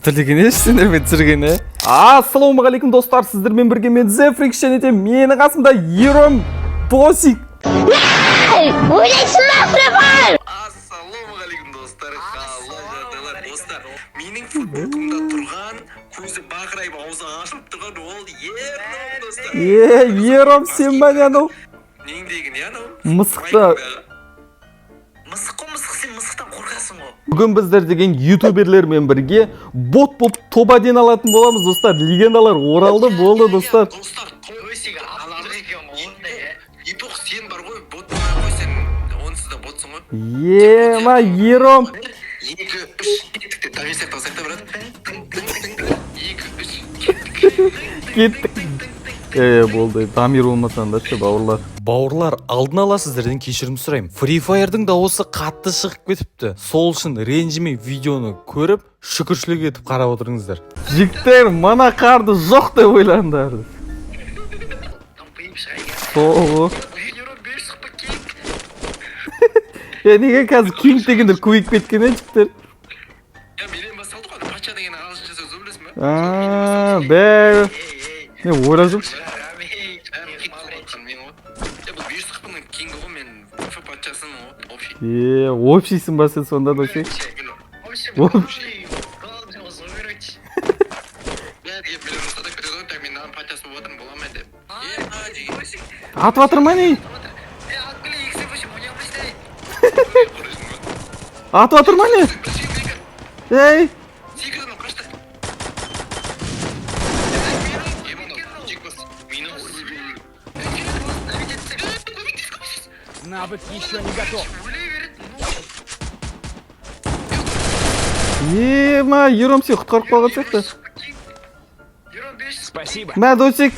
Біртүрлі екен, е, сендермен түсірген, е. Ассалаумағалейкум, достар! Сіздермен бірге мен, Зефрикс, және де менің қасымда Ером, Досик. Ойлайсың ба, Free Fire? Ассалаумағалейкум, достар! Қалай жағдайлар, достар? Менің футболкамда тұрған, көзі бақырайып, аузы ашылып тұрған ол Ером, достар. Е, Ером, сен ба, не, анау? Неңдегі не анау? Мысықты. Мысық қой, мысық. Сен мысықтан қорқасың ғой. Бүгін біздер деген ютуберлермен бірге бот болып топ-1 алатын боламыз, достар. Легендалар оралды, болды, достар. Достар, Өсек алады екен ғой ондай, е. Ипох, сен бар ғой, бот болмай ақ қой, сен онсыз да ботсың ғой. Ема, Ером. Бір, екі, үш, кеттік деп Дамир сияқты алсақ та, брат. Тың, тың, тың, тың. Екі, үш, кеттік. Кеттік. Е, болды, Дамир болмасаңдаршы, бауырлар. Бауырлар, алдын ала сіздерден кешірім сұраймын. Free Fire'дың дауысы қатты шығып кетіпті. Сол үшін ренжімей, видеоны көріп, шүкіршілік етіп қарап отырыңыздар. Жігіттер, мына қарды жоқ деп ойлаңдар. Томпиып шыға екен. Сол ғой. Ером, бес шықты кинг. Е, неге қазір кинг дегендер көбейіп кеткен, е, жігіттер? Я, менен басталды ғой ана патша деген ағылшынша сөз ғой, білесің ба? А, бәрі. Ей, ей. Мен ойлап жүрмін. Шығарам, ей. Бәрін хит қылып жатқан мен ғой. Е, бұл 500 қыпының кингі ғой, мен ФФ патшасымын ғой, общий. Е, общийсің ба сен сонда, Досик? Вообще, Вообще. главный ғой, короче. Бәрі келіп мені рұқсат етіп кетеді ғой, так мен мынаның патшасы болып жатырмын, бола ма деп. Е, а, деген. Досик, Атып жатыр ма, не? е, алып келе, екі сен ойнай алмайсың, ей. Көресің ба? Атып жатыр ма, не? Бір секунд, екі. Ей! Секірді анау, қашты. Е, мынау, жек бас. Мені көмектес, көмектес. Навык еще не готов. Өле береді, ну. Ема, Ером, сен құтқарып қалған сияқты. Ером, бес шықты. Спасибо. Мә, Досик.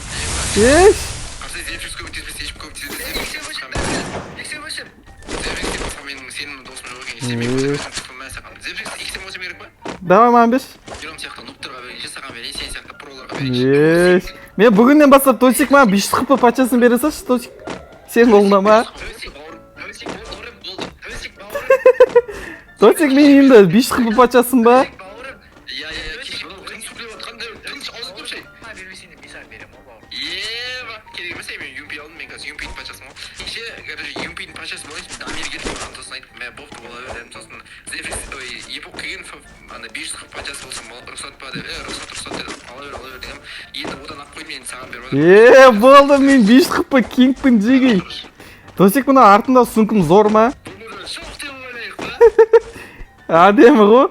Еш! Қарсы, Зефрикс көмектеспесе, ешкім көмектеспесе. Екі сен восемь, екі сен восемь. Зефрикс деп басқа менің сенің досым жоқ екен. Сен мен көмектеспесең, мә саған. Зефрикс, екі сен восемь керек па? Давай, маған берші. Ером сияқты нубтарға берейінші, саған берейін, сен сияқты проларға берейінші. Еш. Мен бүгіннен бастап, Досик, маған 500 хп патшасын бере салшы, Досик. Сен қолыңда ма? Досик, бауырым, Досик, бауырым, болды. Досик, бауырым, Досик, мен енді 500 хп патшасың ба? бауырым. Иә, иә, иә, кеш, мынау тың сөйлеп жатқан, тыныш аузын тұршы. Маған бермесең де, мен саған беремін ғой, бауырым. Еба, керек емес, ей, мен юмпи алдым, мен қазір юмпидің патшасымын ғой. Кеше, короче, юмпидің патшасы болайын, Дамир келді маған, сосын айтып, мә, бопты, бола бер дедім, сосын Зефрикс, ой, Епок келген, ана 500 қырық патшасы болсам, рұқсат па деп, е, рұқсат, рұқсат дедім, ала бер, ала бер дегенмін. Енді одан алып қойдым, енді саған беріп жатырмын. Е, болды, мен 500 хп кингпін, жегей. Досик, мына артында сумкам зор ма? Бұны жоқ деп ойлайық па? Әдемі ғой.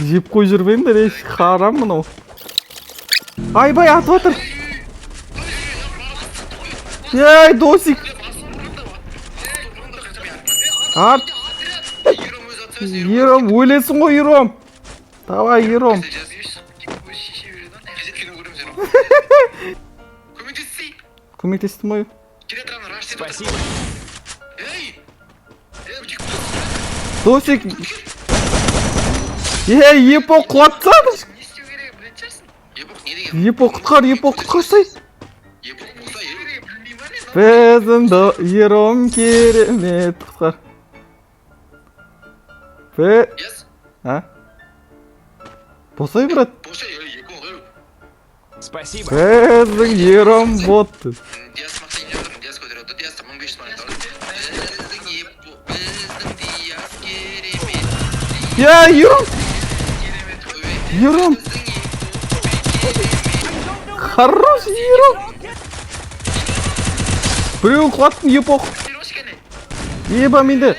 Жеп қой жүрмеңдер, еш, харам мынау. Айбай, атып жатыр. Ей, Досик. Арт. Ером өзі атса, өзі Ером. Ером, өлесің ғой, Ером. Давай, Ером. Бес шықты, өзі шеше береді ғой. Кезек кино көреміз, Ером. Көмектессей. Көмектестім ғой. Келе тұрған, раш деп отыр. Спасибо. Ей! Ей, өтек. Досик. Ей, Епо құлатсады. Не істеу керек, білетін шығарсың. Епок не деген? Епо, құтқар, Епо, құтқарсай. Епок болса, ей. Керек, білмеймін ба мен? Біздің Ером керемет, құтқар. Бе, Яс, а? Босай, брат. босай, ей, Епок, ей. Спасибо. Біздің Ером бот. Диас мақтайын деп жатырмын, Диас көтереді, Диаста 1500 монета бар. Біздің Епок, біздің Диас керемет. Я, Ером, Керемет қой, ей. Ером. Біздің Епок керемет. Хорош, Ером. Біреуін құлаттым, Епох. Ерош кәне. Еба, менде.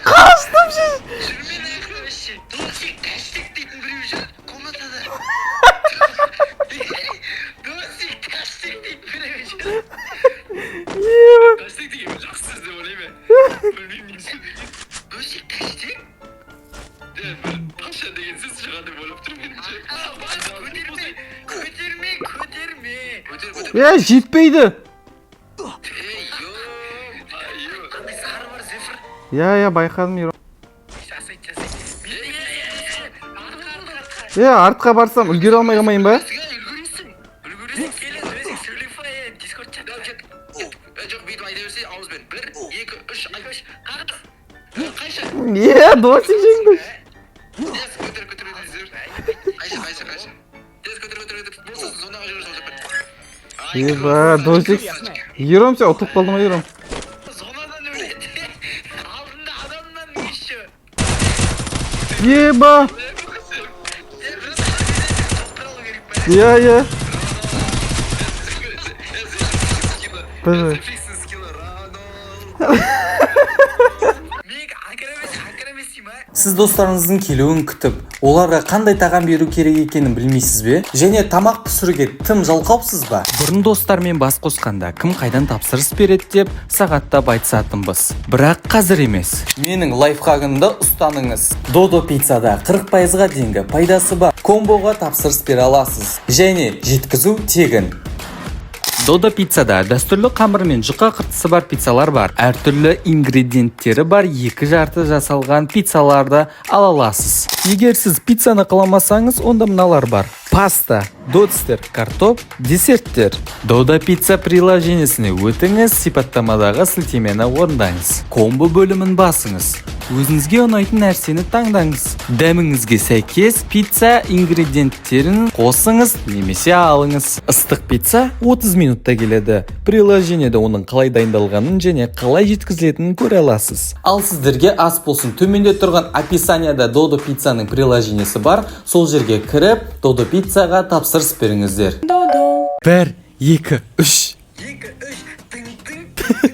Қаштым ше. Досик, тәштек дейтін біреу жүр комнатада. Досик, тәштек дейтін біреу жүр. Еба. Тәштек деген жақсы сөз деп ойлаймын. Білмеймін, не сөз деген. Досик, тәштек? Е, бір патша деген сөз шығады деп ойлап тұрмын меніңше. Көтерме, көтерме, көтерме. Көтер, көтер. Е, жетпейді. Ей, ё, ё. Қандай сары бар, Зефір? Я, я, байқадым, Ером. Жасайды, жасайды. Артқа, артқа, артқа. Е, артқа барсам үлгере алмай қалмайын ба? Үлгересің, үлгересің. Келе, Досик, сөйлей, Дискорд чатта. Кет, кет. Е, жоқ, бүйтіп айта берсе ауызбен. Бір, екі, үш, айт. Қағаз. Қайшы? Е, Досик жеңді. Диас, көтер, көтер, көтер. Қайшы, қайшы, қайшы. Диас, көтер, көтер, көтер. Болса, зонаға жүгір, сол жаққа. Еба, Досик. Ером, сен ұтылып қалдың ғой, Ером. Зонадан өледі. Алдында адамнан еще. Еба. Иә, иә. Бір. Фиксің скиллы, Ронald. Мен акыр емес, акыр емес деймін, а? Сіз достарыңыздың келуін күтіп, оларға қандай тағам беру керек екенін білмейсіз бе? Және тамақ пісіруге тым жалқаусыз ба? Бұрын достармен бас қосқанда кім қайдан тапсырыс береді деп сағаттап айтысатынбыз. Бірақ қазір емес. Менің лайфхагымды ұстаныңыз. Додо пиццада 40%-ға дейінгі пайдасы бар комбоға тапсырыс бере аласыз. Және жеткізу тегін. Додо пиццада дәстүрлі қамыр мен жұқа қыртысы бар пиццалар бар. Әртүрлі ингредиенттері бар екі жарты жасалған пиццаларды ала аласыз. Егер сіз пиццаны қаламасаңыз, онда мыналар бар. Паста, дотстер, картоп, десерттер. Додо пицца приложениесіне өтіңіз, сипаттамадағы сілтемені орындаңыз. Комбо бөлімін басыңыз. Өзіңізге ұнайтын нәрсені таңдаңыз. Дәміңізге сәйкес пицца ингредиенттерін қосыңыз немесе алыңыз. Ыстық пицца 30 минутта келеді. Приложениеде оның қалай дайындалғанын және қалай жеткізілетінін көре аласыз. Ал сіздерге ас болсын. Төменде тұрған описанияда Додо пиццаның приложениесі бар. Сол жерге кіріп, Додо пиццаға тапсырыс беріңіздер. Бір, екі, үш. Екі, үш, тың, тың, тың, тың, тың.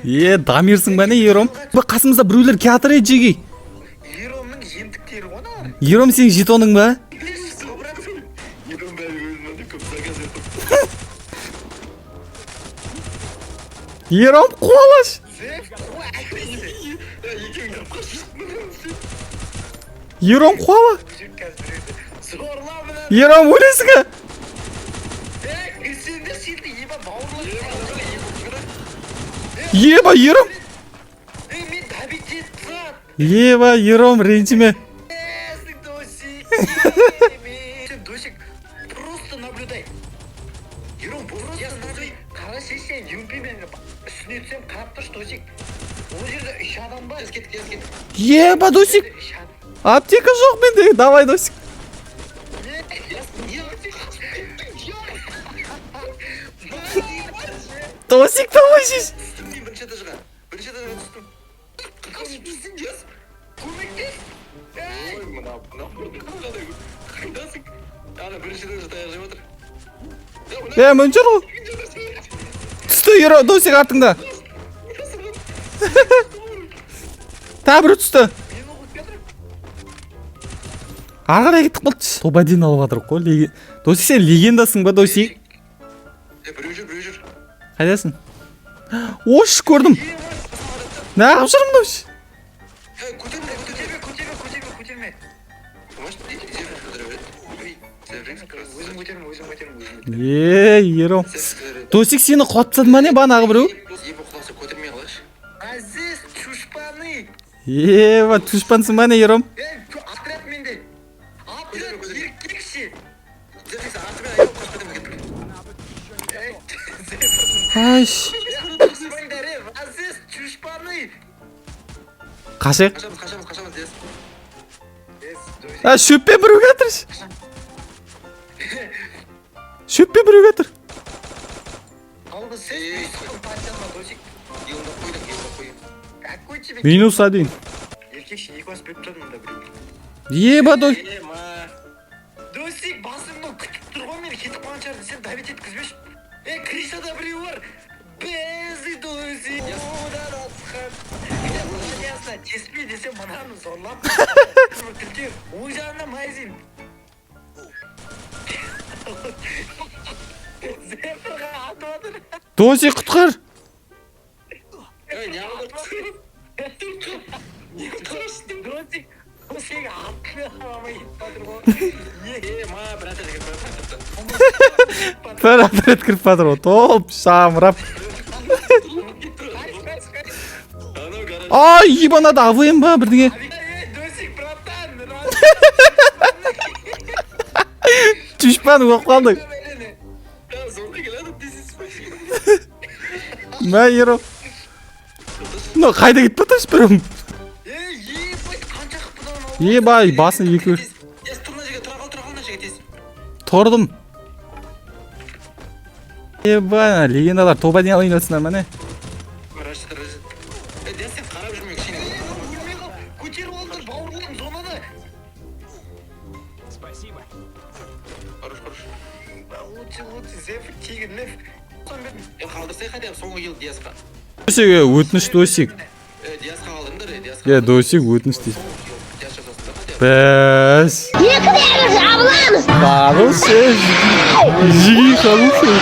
Е, Дамирсің ба не, Ером? Бұл қасымызда біреулер келатыр, е, жеги. Еромның жемтіктері ғой аналар. Ером, сенің жетоның ба? Ером бәрі өзіме көп заказ етіп. Ером, қуалаш. Екеуің қашып. Ером, қуала. Зорла мына. Ером, өлесің а? Е, кірсеңдер сенді, еба, бауырлар. Еба, Ером. Е, мен добить етіп. Еба, Ером, ренжіме. Есің, Досик. Сен, Досик, просто наблюдай. Ером, просто наблюдай. Қарашы, сен юмпимен үстіне түсем, қарап тұршы, Досик. Ол жерде үш адам бар. Кеттік, кеттік. Еба, Досик. Үш адам. Аптека жоқ менде. Давай, Досик. Не, не, Досик, давай шеш. Түстім мен бірінші этажға. Бірінші этажға түстім. Қашып түстім, Диас. Көмектес. Ой, мына, мына, қайдасың? Ана бірінші этажда таяқ жеп отыр. Е, мін жүр ғой. Түсті, Ером, Досик артыңда. Тағы біреу түсті. Мен оқып жатырмын. Ары қарай кеттік болды. Топ один алып жатыр қой. Досик, сен легендасың ба, Досик? Е, біреу жүр, біреу жүр. Қайдасың? Ош, көрдім. Неғып жүрмін, Досик? Е, көтерме, көтерме. Көтерме, көтерме, көтерме, көтерме. Может, Зефрикс көтере береді. Ой, Зефрикс. Өзім көтерме, өзім көтерме, өзім көтерме. Е, Ером. Досик, сені құлатып тастады ма, не, бағанағы біреу? Ебі құласа көтермей қалайшы. Азиз, чушпаны. Еба, түшпансың ба, не, Ером? Ей, отряд менде. Отряд еркекше. Зефрикс артымен айналып қашып кетеміз, кеттік. Ей, Айш. Чушпандар, ей, Азиз, чушпаны. Қашайық. Қашамыз, қашамыз, қашамыз, Диас. А, шөппен біреу келатыр. Шөппен біреу келатыр. Алды сен үйсің патшама, Досик. Елімді қойдың, елімді қойдың. Какой тебе? Минус один. Еркекше екі бас беріп тұрдым мында біреу. Еба, Досик. Е, ма. Досик, басымнан күтіп тұр ғой мені, кетіп қалған шығар. Сен добить еткізбеші. Ей, крышада біреу бар. Безі Досик. Одан асқан. Ясно, теспей десем мынаны зорлап. Тілте, оң жағында майзин. Зефірға атып жатыр. Досик, құтқар. Ей, не қылып Досик, Досик атып алмай кетіп жатыр ғой. Е, ма, бір этажға кіріп бара. Бір отряд кіріп жатыр ғой. Толып, шамырап. Қаш, қаш, қаш. Анау гараж. Ай, ебанады, АВМ ба, бірдеңе. Ей, Досик, братан, Түшпан болып қалдық. Сонда келеді дейсіз. Мә, Ером. Мынау қайда кетіп бара жатыр біреу? Ей, ебать, қанша Ебай, басын екі. Диас, тұр мына жерге, тұра қал, тұра қал мына жерге тез. Тұрдым. Ебай, ана легендалар топ один алайын жатсыңдар ма, не? Рашид, Рашид. Е, Диас, сен қарап жүрме кішкене. Өлмей қал, көтеріп алыңдар, бауырларым, зонада. Спасибо. Хорош, хорош. Лучше, лучше, Зефір тегін неф. Е, қалдырсай хотя бы соңғы килл Диасқа. Досик, е, өтініш, Досик. Е, Диасқа қалдырыңдар, е, Диасқа. Е, Досик, өтініш дейсің. Соңғы килл Диас жасасын да хотя бы. Бәс. Екі де бір жабыламыз. Хороший. Жиги, хороший.